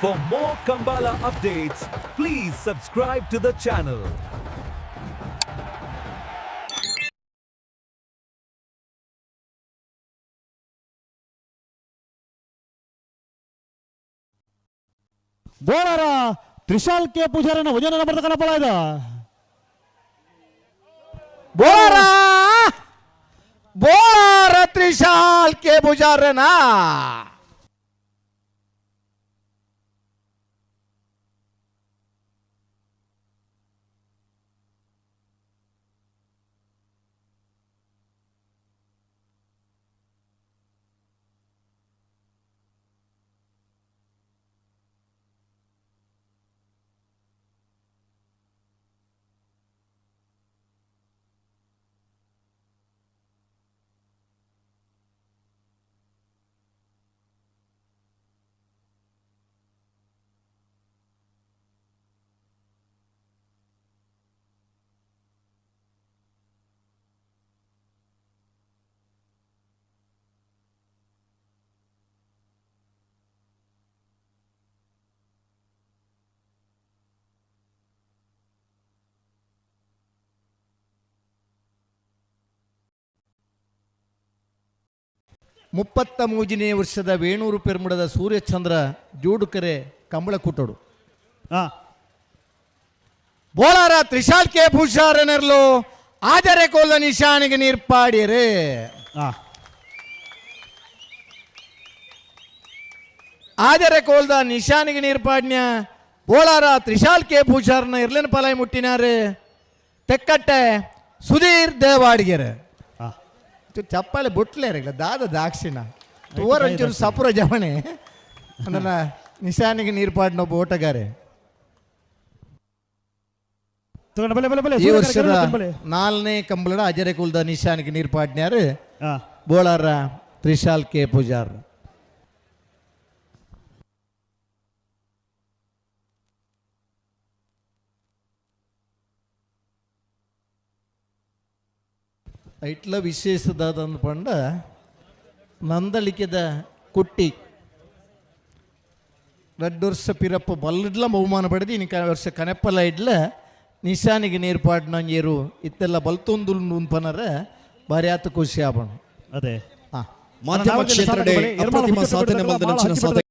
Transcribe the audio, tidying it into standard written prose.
For more Kambala updates, please subscribe to the channel. Bolara Trishal K ಪೂಜಾರನ ವಜನ number ಕನಪಳ ಇದು. Bolara Bolara Trishal K ಪೂಜಾರನ. 33ನೇ ವರ್ಷದ ವೇಣೂರು ಪೆರ್ಮುಡದ ಸೂರ್ಯಚಂದ್ರ ಜೋಡುಕರೆ ಕಂಬಳಕೂಟೋಡು. ಬೋಳಾರ ತ್ರಿಶಾಲ್ ಕೆ ಪೂಜಾರನೆರ್ಲು ಆಜರೆ ಕೋಲ ನಿಶಾನಿಗೆ ನೀರ್ಪಾಡಿಯರೆ. ಆಜರೆ ಕೋಲ್ದ ನಿಶಾನಿಗೆ ನೀರ್ಪಾಡ್ನ್ಯ ಬೋಳಾರ ತ್ರಿಶಾಲ್ ಕೆ ಪೂಜಾರನ ಇರ್ಲಿನ ಪಲಾಯಿ ಮುಟ್ಟಿನಾರು ತೆಕ್ಕಟ್ಟೆ ಸುಧೀರ್ ದೇವಾಡಿಗೆರೆ. ಚಪ್ಪಾಳೆ ಬುಟ್ಲೇರಿಲ್ಲ ದಾದ ದಾಕ್ಷಿಣ ತೂವರ ಒಂಚೂರು ಸಪುರ ಜಮಣೆ ಅಂದನ ನಿಶಾನಿಗೆ ನೀರ್ಪಾಡಿನ ಒಬ್ಬ ಓಟಗಾರೆ. ತಗೊಂಡ ಬಲೆ ಬಲೆ ಬಲೆ. ಈ ವರ್ಷದ ನಾಲ್ನೇ ಕಂಬಳದ ಅಜರೆ ಕುಲ್ದ ನಿಶಾನಿಗೆ ನೀರ್ಪಾಡ್ನ್ಯಾರು ಬೋಳಾರ ತ್ರಿಶಾಲ್ ಕೆ ಪೂಜಾರ್. ಐಟ್ಲ ವಿಶೇಷದಾದ ಪಂಡ ನಂದಳಿಕೆದ ಕುಟ್ಟಿ ರಡ್ಡು ವರ್ಷ ಪಿರಪ್ಪ ಬಲ್ಲಿಡ್ಲ ಬಹುಮಾನ ಪಡೆದು ಇನ್ನು ವರ್ಷ ಕನೆಪ್ಪಲ ಇಡ್ಲ ನಿಶಾನಿಗೆ ನೀರ್ಪಾಡ್ನಂಗೇರು ಇತ್ತೆಲ್ಲ ಬಲ್ತೊಂದು ಪನರ ಬಾರಿ ಆತ ಖುಷಿ ಆಪಣ. ಅದೇ. ಹಾಂ. ಮಾಧ್ಯಮ ಕ್ಷೇತ್ರಡೆ ಅಪ್ರತಿಮ ಸಾಧನೆ ಮಲ್ದಿನಂಚಿನ ಸಾಧನೆ.